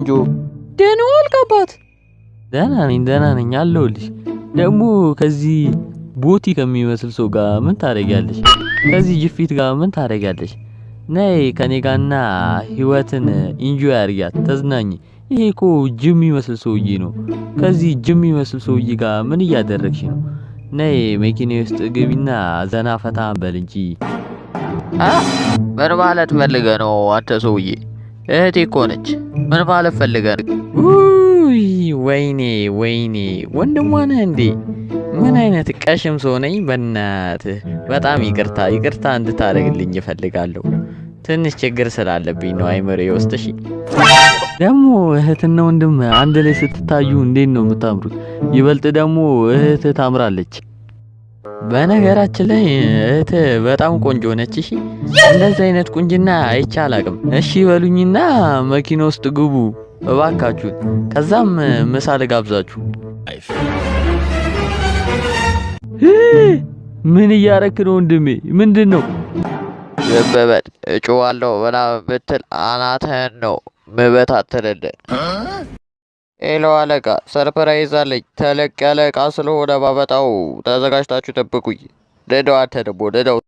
ቆንጆ። ደህና ዋልክ አባት? ደህና ነኝ፣ ደህና ነኝ አለሁልሽ። ደግሞ ከዚህ ቦቲ ከሚመስል ሰው ጋር ምን ታደርጊያለሽ? ከዚህ ጅፊት ጋር ምን ታደርጊያለሽ? ነይ ከኔ ጋርና ህይወትን enjoy አድርጊያት፣ ተዝናኝ። ይሄ እኮ ጅብ የሚመስል ሰውዬ ነው። ከዚህ ጅብ የሚመስል ሰውዬ ጋር ምን እያደረግሽ ነው? ነይ መኪና ውስጥ ግቢና ዘና ፈታ በል እንጂ። አ ምን ማለት ፈልገህ ነው አንተ ሰውዬ? እህቴ እኮ ነች። ምን ማለት ፈልገህ ነው? ውይ ወይኔ ወይኔ፣ ወንድሟ ነህ እንዴ? ምን አይነት ቀሽም ሰው ነኝ! በእናትህ በጣም ይቅርታ ይቅርታ እንድታደርግልኝ እፈልጋለሁ። ትንሽ ችግር ስላለብኝ ነው አይምሬ ውስጥ። እሺ፣ ደግሞ እህትና ወንድም አንድ ላይ ስትታዩ እንዴት ነው የምታምሩት! ይበልጥ ደግሞ እህት ታምራለች። በነገራችን ላይ እህት በጣም ቆንጆ ነች። እሺ፣ እንደዚህ አይነት ቁንጅና አይቼ አላቅም። እሺ በሉኝና መኪና ውስጥ ግቡ እባካችሁ። ከዛም ምሳ ልጋብዛችሁ። ምን እያረክ ነው ወንድሜ? ምንድን ነው? ዝም በል፣ እጮዋለሁ ምናምን ብትል አናትህን ነው ምበታትንልህ። Hello አለቃ፣ surprise አለኝ። ተለቅ ያለ እቃ ስለሆነ ባመጣው ተዘጋጅታችሁ ጠብቁኝ። ንዳው፣ አንተ ደግሞ ንዳው።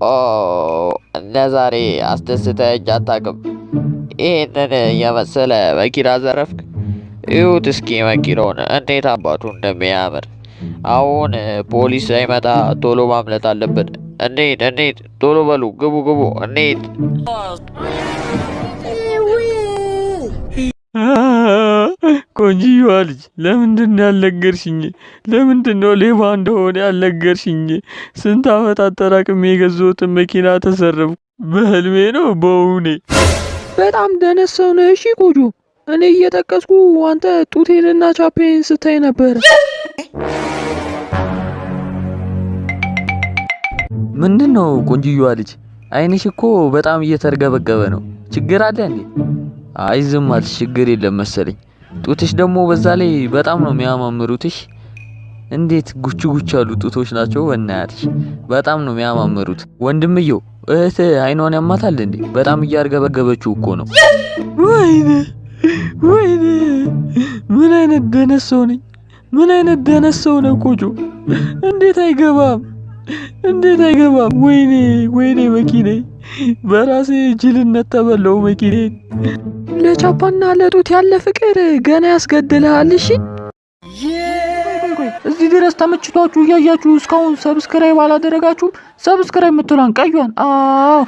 ኦ፣ እንደ ዛሬ አስደስተኸኝ አታውቅም። ይህንን የመሰለ መኪና ዘረፍክ። እዩት እስኪ መኪናውን እንዴት አባቱ እንደሚያምር። አሁን ፖሊስ ሳይመጣ ቶሎ ማምለጥ አለብን። እንሂድ እንሂድ፣ ቶሎ በሉ፣ ግቡ ግቡ፣ እንሂድ። ቆንጂዋ ልጅ፣ ለምንድን ነው ያልነገርሽኝ? ለምንድን ነው ሌባ እንደሆነ ያልነገርሽኝ? ስንት ዓመት አጠራቅሜ የገዛሁትን መኪና ተሰረፍኩ። በህልሜ ነው በእውኔ? በጣም ደነስ ሰው ነህ። እሺ ቆጆ፣ እኔ እየጠቀስኩ አንተ ጡቴንና ቻፔን ስታይ ነበር። ምንድን ነው ቆንጂዋ ልጅ? አይንሽ እኮ በጣም እየተርገበገበ ነው። ችግር አለ እንዴ? አይ ዝም አልሽ፣ ችግር የለም መሰለኝ። ጡትሽ ደግሞ በዛ ላይ በጣም ነው የሚያማምሩትሽ። እንዴት ጉች ጉች ያሉ ጡቶች ናቸው! በእናትሽ በጣም ነው የሚያማምሩት። ወንድምየው፣ እህት አይኗን ያማታል እንዴ? በጣም እያርገበገበችው እኮ ነው። ወይኔ ወይኔ፣ ምን አይነት ደነስ ሰው ነኝ! ምን አይነት ደነስ ሰው ነው ቆጆ! እንዴት አይገባም! እንዴት አይገባም! ወይኔ ወይኔ፣ መኪኔ፣ በራሴ ጅልነት ተበላው መኪኔን። ለቻፓና ለጡት ያለ ፍቅር ገና ያስገድልሃል። እሺ፣ እዚህ ድረስ ተመችቷችሁ እያያችሁ እስካሁን subscribe አላደረጋችሁም? Subscribe የምትሏን ቀዩን፣ አዎ።